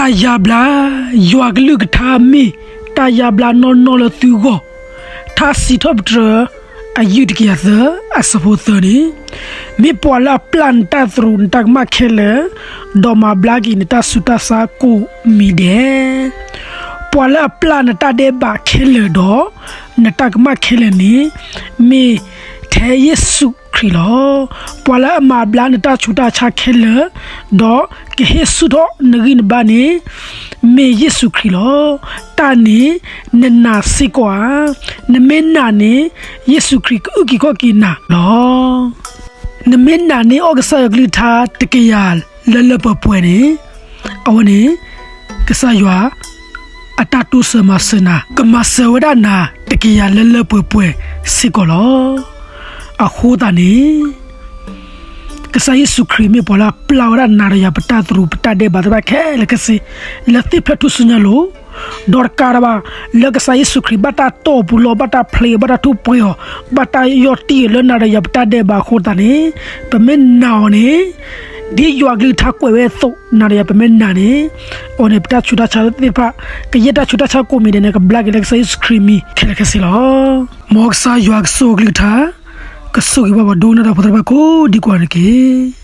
အယါဘျါ, ယွၤကလုၢ်ကထါမ့ၢ်တၢ်ယါဘျါနီၢ်နီၢ်လၢသုဂီၢ်, ထါစံးထီၣ်ပတြၢၤ အယုၢ်တကယၤသၢ အဆၢဖိသၢန့ၣ်, မ့ၢ်ပှၤလၢအပျၢ်နတၢ်သရူးနတၢ်ကမၣ်ခဲလၢာ်, ဒီးမၤဘျါက့ၤနတၢ်ဆူးတၢ်ဆါကိးမံၤဒဲး, ပှၤလၢအပျၢ်နတၢ်ဒဲးဘးခဲလၢာ်ဒီး နတၢ်ကမၣ်ခဲလၢာ်န့ၣ် မ့ၢ်ထဲယ့ၣ်ၡူးခရံာ်လီၤ. ပှၤလၢအမၤဘျါနတၢ်ဆူးတၢ်ဆါခဲလၢာ်, ဒီးကဟ့ၣ်ဆူၣ်ထီၣ်နဂံၢ်နဘါန့ၣ် မ့ၢ်ယ့ၣ်ၡူးခရံာ်လီၤ. တၢ်န့ၣ်နနာ်စ့ၢ်ကီးဧါ. နမ့ၢ်နာ်န့ၣ် ယ့ၣ်ၡူးခရံာ်ကအုၣ်က့ၤခီၣ်က့ၤနၤလီၤ. နမ့ၢ်နာ်န့ၢ်အီၣ်ကစၢ်ယွၤကလုၢ်ကထါတကယၤလၢလၢပှဲၤပှဲၤန့ၣ်, အဝဲန့ၣ် ကစၢ်ယွၤ အတၢ်တိစၢၤမၤစၢၤနၤ, ကမၤစၢၤဝဲဒၣ်နၤ တကယၤလၢလၢပှဲၤပှဲၤစ့ၢ်ကီးလီၤ. အဃိသတးန့ၣ် ကစၢ်ယ့ၣ်ၡူးခရံာ်မ့ၢ်ပှၤလၢအပျၢ်ဝဲဒၣ်နၤဒီးယၤ ပတၢ်သရူးပတၢ်ဒဲးဘးသ့ၣ်တဖၣ်ခဲလၢာ်ခဲဆ့ လၢသ့ၣ်ဖျၢၣ်ထူၣ်စုညါလိၤ, ဒီးတကးဒံးဘၣ် လၢကစၢ်ယ့ၣ်ၡူးခရံာ်ဘၣ်တၢ်တီၢ်ပူၤလီၢ်, ဘၣ်တၢ်ဖျ့အီၤ, ဘၣ်တၢ်ထူၣ်ပှဲၤအီၤ, ဘၣ်တၢ်ယီၢ်တံၢ်အီၤလၢနၤဒီးယၤပတၢ်ဒဲးဘးအဃိသတးန့ၣ်, ပမ့ၢ်နာ်အီၤန့ၣ် ဒ်ယွၤကလုၢ်ကထါကွဲးဝဲအသိး နၤဒီးယၤပမ့ၢ်နာ်န့ၣ်, အဝဲန့ၣ်ပတၢ်ဆူးတၢ်ဆါသ့ၣ်တဖၣ် ကယဲၢ်တၢ်ဆူးတၢ်ဆါကိးမံၤဒဲးန့ၣ် ကဘျါက့ၤလၢကစၢ်ယ့ၣ်ၡူးခရံာ်မံၤခဲလၢာ်ခဲဆ့လီၤ. မ်ကစၢ်ယွၤကဆိၣ်ဂ့ၤကလုၢ်ကထါ, ကဆိၣ်ဂ့ၤဘၣ်ပှၤဒိကနၣ်တၢ်ဖိသ့ၣ်တဖၣ်ကိးဒံကိးဂၤန့ၣ်တက့ၢ်.